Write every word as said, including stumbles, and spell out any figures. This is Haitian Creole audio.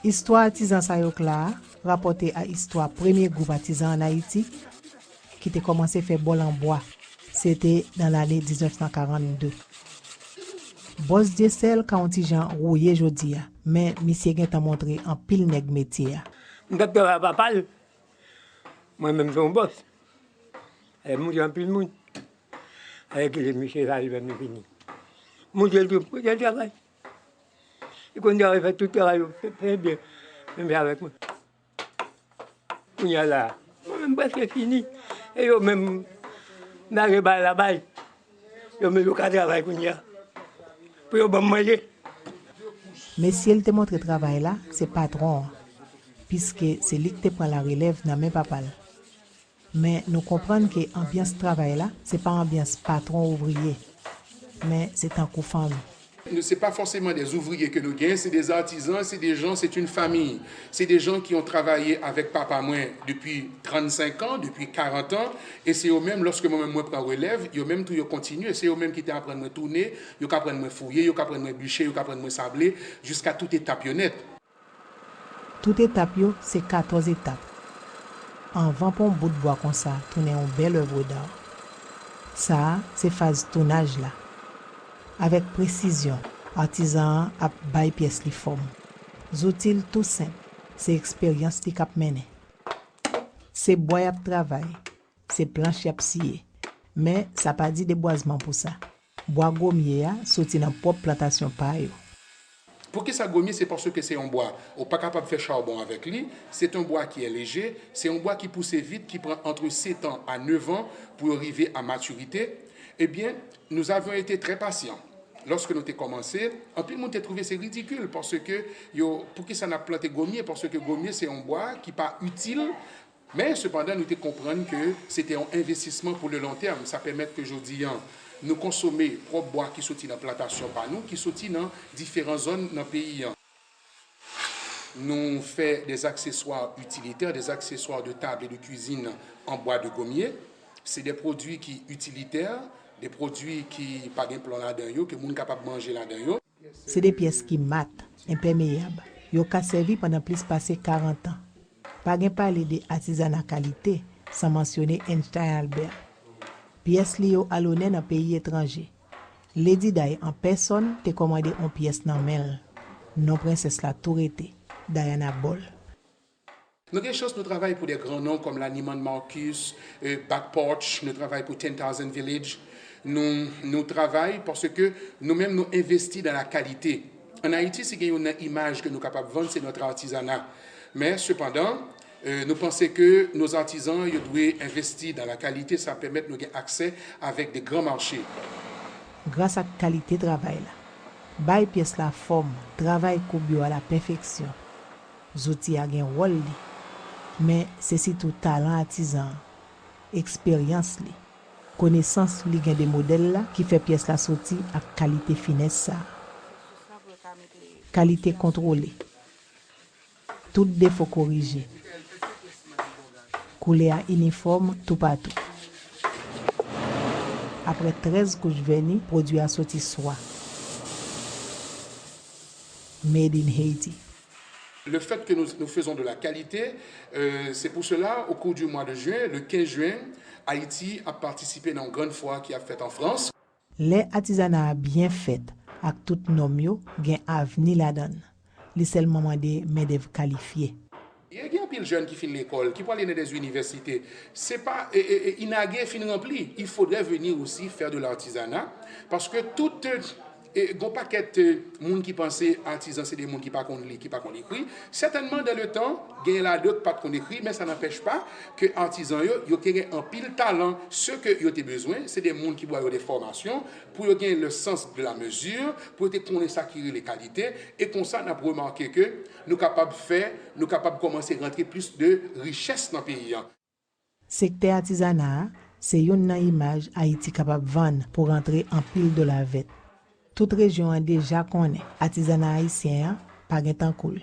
Istwa atizan sa yo k la a rapòte a istwa premye gwoup atizan ann Ayiti ki te kòmanse fè bòl an bwa. Se te nan lane diznèf san karannde. Bòs Dyesèl ka yon ti jan wouye jodi a, men misye gentan montre anpil nèg metye a. M t ap travay ak papa l. Mwen menm se yon bòs. Alè, m montre anpil moun. Alè, kite misye sa, li fè m fini. Montre l tou, montre l travay. Li konn travay, fè tout travay yo, fè, fè byen. Menm jan avèk mwen. Kounye a la, mwen menm prèske fini. E yo menm, m lage bagay la bay. Yo menm yo ka travay kounye a. Pou yo ban m manje. Mesye l te montre travay la, se patwon an, piske se li k te pran larelèv nan men papa l. Men nou konprann ke anbyans travay la, se pa anbyans patwon ouvriye, men se tankou fanmi. Nou se pa fòseman des ouvriers ke nou gen, se des artisans, se des gens, c'est une famille. Se des gens qui ont travaillé avec papa mwen depi trannsenk an, depi karant an, e se yo menm, lòske mwen menm mwen pran relèv, yo menm tou yo kontinye. Se yo menm ki te aprann mwen tounen, yo k aprann mwen fouye, yo k aprann mwen biche, yo k aprann mwen sable, jiska tout etap yo nèt. Tout etap yo se katòz etap. Anvan pou yon bout bwa konsa tounen yon bèl èvre da. Sa a se faz tounaj la. Avèk presizyon, atizan an ap bay pyès li fòm. Zouti l tou senp, se eksperyans li k ap mennen. Se bwa y ap travay, se planch y ap siye. Men sa pa di debwazman pou sa. Bwa gomye a soti nan pwòp plantasyon pa yo. Poukisa gomye? Se paske se yon bwa. Ou pa kapab fè charbon avèk li. C'est un bois qui est léger. C'est un bois qui pousse vite, qui prend entre sept ans à neuf ans pour arriver à maturité. Eh bien, nous avions été très patients. Lòske nou te kòmanse, anpil moun te twouve se ridikil paske yo, poukisa n ap plante gomye? Paske gomye se yon bwa ki pa itil. Men sepandan, nou te konprann ke se te yon envestisman pou le long terme. Sa pèmèt ke jodi a, nou konsome pwòp bwa ki soti nan plantasyon pa nou, ki soti nan diferan zòn nan peyi a. Nou fè des accessoires utilitaires, des accessoires de table et de cuisine en bois de gommier. Se de pwodui ki itilitè, de pwodui ki pa gen plon ladan yo, ke moun kapab manje ladan yo. Se de pyès ki mat, enpèmeyab. Yo ka sèvi pandan plis pase karant an. Pa gen pale de atizana kalite san mansyone Einstein Albert. Pyès li yo alonè nan peyi etranje. Lady Di an pèsòn te kòmande yon pyès nan men l. Non prensès la tou rete, Diana Ball. Nou gen chans nou travay pou de gran non kòm la Neiman Marcus, Back Porch, nou travay pou Ten Thousand Village. Nou, nou travay paske nou menm nou envesti dan la kalite. Ann Ayiti, si gen youn nan imaj ke nou kapab vann, se notre artisanat. Men sepandan, nou panse ke nos artisans yo dwe envesti dan la kalite, sa pèmèt nou gen aksè avèk de gran mache. Gras ak kalite travay la, bay pyès la fòm, travay koub yo a la pèfeksyon. Zouti a gen wòl li, men se sitou talan atizan an, eksperyans li, konesans li gen de modèl la ki fè pyès la soti ak kalite finès sa a. Kalite kontwole. Tout defo korije. Koulè a inifòm toupatou. Apre trèz kouch vèni, pwodui a soti swa. Made in Haiti. Le fait que nous, nous faisons de la qualité, euh, c'est pour cela, au cours du mois de juin, le quinze juin, Haïti a participé dans une grande foire qui a fait en France. Lè atizana a byen fèt ak tout nòm yo, gen avni ladan l. Li sèlman mande mendèv kalifye. Gen anpil jèn ki fin lekòl, ki pwale nan des universités. Se pa, e, e, e, INAGE fin ranpli. Il faudrait venir aussi faire de l'artisanat, parce que tout, e, gon pakèt, e, moun ki panse atizan se de moun ki pa konn li, ki pa konn ekri. Certainement dans le temps, gen ladan yo ki pa t konn ekri, men sa n'empêche pas que atizan yo, yo te gen anpil talan. Ce que yo te bezwen, se de moun ki ba yo de fòmasyon, pou yo gen le sens de la mesure, pou yo te konnen sa ki rele kalite, e konsa n ap remake ke nou kapab fè, nou kapab kòmanse rantre plis de richès nan peyi a. Sektè atizana a, se youn nan imaj Ayiti kapab vann pou rantre anpil dola vèt. Tout rejyon an deja konnen atizana ayisyen an pa gen tankou l.